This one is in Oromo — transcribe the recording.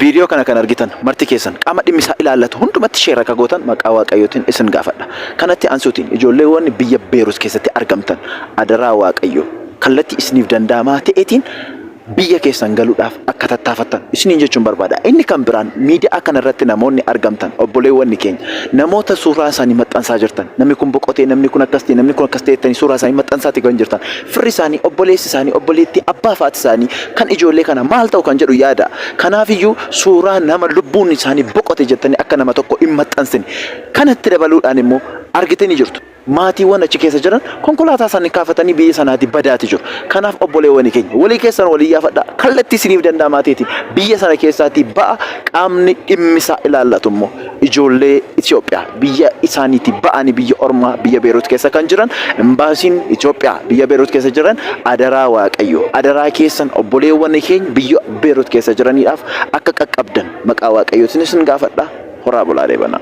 Viidiyoo kana kan argitan marti keessan qaama dhimmi isaa ilaallatu hundumatti share akka gootan maqaa Waaqayyootiin isin gaafadha. Kanatti aansuutiin ijoolleewwan biyya Beerut keessatti argamtan adaraa Waaqayyoo kallattii isiniif danda'amaa ta'eetiin biyya keessan galuudhaaf akka tattaafattan isiniin jechuun barbaada. Inni kan biraan miidiyaa kana irratti namoonni argamtan obboleewwanni keenya namoota suuraa isaanii maxxansaa jirtan, namni kun boqotee, namni kun akkas ta'e, namni kun akkas ta'e jettanii suuraa isaanii maxxansaati kan jirtan, firri isaanii, obboleessi isaanii, obboleettii, abbaa fi haati isaanii kan ijoollee kana maal ta'u kan jedhu yaada. Kanaafiyyuu suuraa nama lubbuun isaanii boqote jettanii akka nama tokko hin maxxansine. Kanatti dabaluudhaan immoo argitanii jirtu. Maatiiwwan achi keessa jiran konkolaataa isaanii kaafatanii biyya sanaatii badaati jiru. Kanaaf obboleewwani keenya walii keessan walii iyyaafadhaa, kallattii isiniif danda'amaa ta'eetiin biyya sana keessaatii ba'a, qaamni dhimmi isaa ilaallatu immoo ijoollee Itoophiyaa biyya isaaniitii ba'anii biyya ormaa biyya Beerut keessa kan jiran, imbaasiin Itoophiyaa biyya Beerut keessa jiran, adaraa Waaqayyo adaraa keessan obboleewwan keenya biyya Beerut keessa jiraniidhaaf akka qaqqabdan maqaa Waaqayyootiin isin gaafadha. Horaa bulaa deebanaa.